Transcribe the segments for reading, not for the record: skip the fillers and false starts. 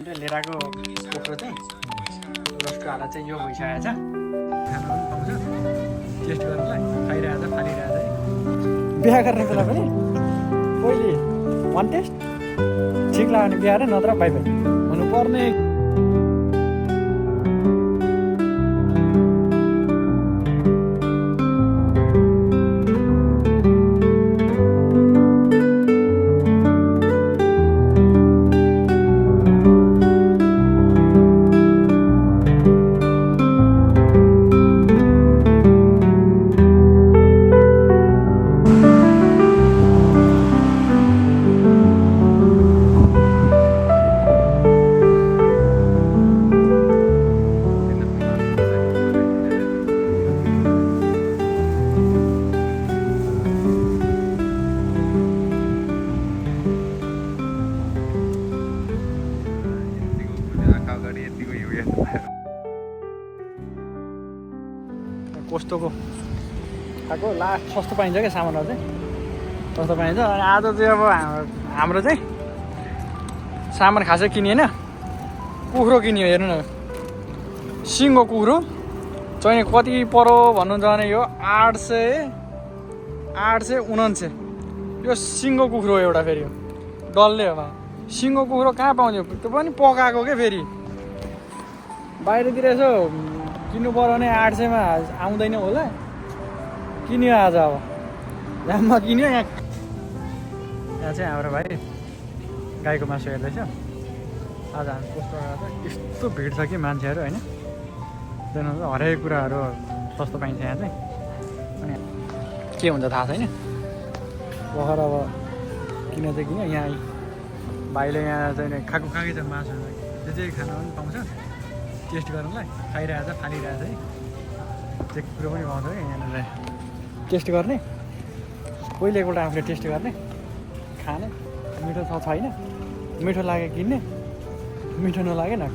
लिएर आएको कुखुरो चाहिँ रसको हारा चाहिँ यो भइसकेको छ। खाना पनि पाउँछ, टेस्ट गर्नुलाई खाइरहेको छ, फालिरहेको छ। बिहा गर्ने बेला पनि पहिले वान टेस्ट ठिक लाग्यो भने बिहा र नत्र बाई बाई हुनुपर्ने। कस्तोको खाएको लास्ट सस्तो पाइन्छ क्या सामानहरू चाहिँ सस्तो पाइन्छ। अनि आज चाहिँ अब हाम्रो चाहिँ सामान खासै किनिएन, कुखुरो किनियो। हेर्नु न, सिङ्गो कुखुरो चाहिँ कति पऱ्यो भन्नुहुन्छ भने यो 849। यो सिङ्गो कुखुरो एउटा फेरि यो डल्ले हो। सिङ्गो कुखुरो कहाँ पाउँथ्यो, त्यो पनि पकाएको क्या। फेरि बाहिरतिर यसो किन्नु पऱ्यो भने 800मा आउँदैन होला, किन्यो आज। अब दाममा किन्यो। यहाँ चाहिँ हाम्रो भाइ गाईको मासु हेर्दैछ। आज हामी कस्तो यस्तो भिड छ कि मान्छेहरू, होइन? देख्नुहुन्छ हरेक कुराहरू सस्तो पाइन्छ यहाँ चाहिँ। अनि के हुन्छ थाहा छैन, भर्खर अब किन चाहिँ किन्यो। यहाँ भाइले यहाँ चाहिँ खाएकै छ मासु, त्यो चाहिँ खाना पनि पाउँछ, टेस्ट गर्नुलाई खाइरहेको छ, फालिरहेको छ है। त्यो कुरो पनि पाउँछ कि यहाँनिर टेस्ट गर्ने। पहिले एकपल्ट आफूले टेस्ट गर्ने, खाने, मिठो छ छैन, मिठो लाग्यो किन्ने, मिठो नलागे न।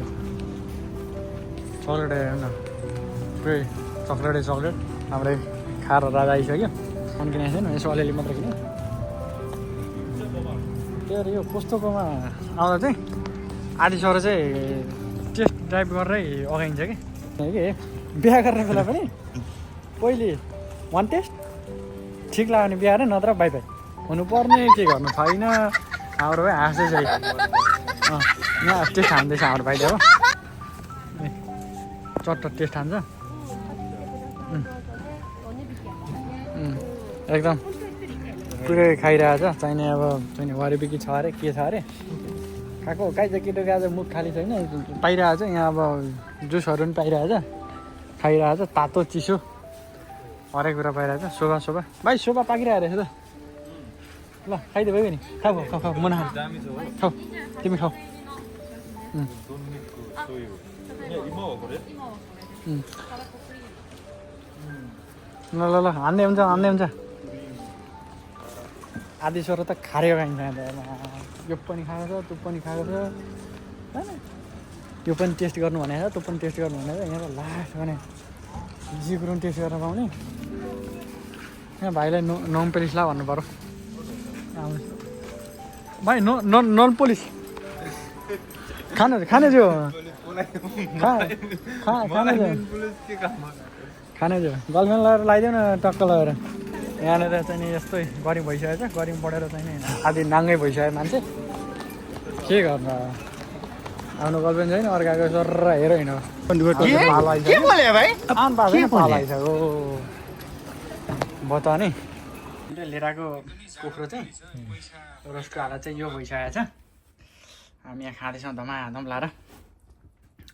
चक्लेट हेर्नु न, पुरै चक्लेट हाम्रै खाएर राजा आइसक्यो। अनि किनेको छैन, यसो अलिअलि मात्र किन्यो। त्यही यो कस्तोकोमा आउँदा चाहिँ आधी सरो चाहिँ टेस्ट ड्राइभ गरेरै अगाइन्छ कि बिहा गर्ने बेला पनि पहिले वान टेस्ट ठिक लाग्यो भने बिहा र नत्र बाई बाई हुनुपर्ने। के गर्नु छैन, हाम्रो भाइ हाँस्दै चाहिँ यहाँ टेस्ट हान्दैछ हाम्रो भाइले। हो चट्ट टेस्ट हान्छ एकदम, पुरै खाइरहेको छ। चाहिने अब चाहिने वारिबिकी छ अरे, के छ अरे खाएको। काहीँ चाहिँ केटोको आज मुख खाली छैन, पाइरहेको छ। यहाँ अब जुसहरू पनि पाइरहेको छ, खाइरहेको छ। तातो चिसो हरेक कुरा पाइरहेको छ। सोफा भाइ सोफा पाकिरहेको रहेछ त। ल खाइदियो भयो नि, खाऊ म नखाऊ, खाऊ तिमी खाऊ। ल हान्दै हुन्छ। आधी सरो त खारेको खाइन्छ। यो पनि खाएको छ, त्यो पनि खाएको छ, होइन? यो पनि टेस्ट गर्नु भनेको छ, त्यो पनि टेस्ट गर्नु भनेको छ। यहाँ त लास्ट भने जे कुरो पनि टेस्ट गर्न पाउने। यहाँ भाइलाई नन पोलिस ला भन्नु पऱ्यो। भाइ नन पोलिस खाने जो खाने जो गर्लफ्रेन्ड लगाएर लगाइदेऊ न, टक्क लगाएर। यहाँनिर चाहिँ नि यस्तै गरिब भइसकेको छ। गरिब बढेर चाहिँ नि आधी नाङ्गै भइसक्यो मान्छे। के गर्नु, आफ्नो गर्लफ्रेन्ड छैन, अर्काको सर हेरोइन हो। बता नि लिएर आएको कुखुरो चाहिँ रसको हारा चाहिँ यो भइसकेको छ। हामी यहाँ खाँदैछौँ धमाधम लाएर।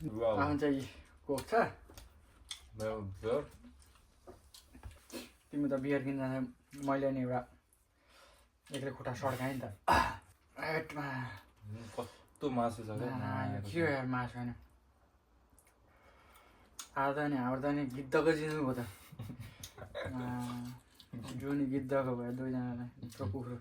आफ्नो चाहिँ कोक छ। तिमी त बियर किन जाने, मैले नि एउटा एक्लै खुट्टा सड्काएँ नि त। कस्तो मासु छ के यार मासु होइन। आज त नि हाम्रो त नि गिद्धको जिनु भयो त। जो नि गिद्धको भयो दुईजनालाई, यत्रो कुखुरो।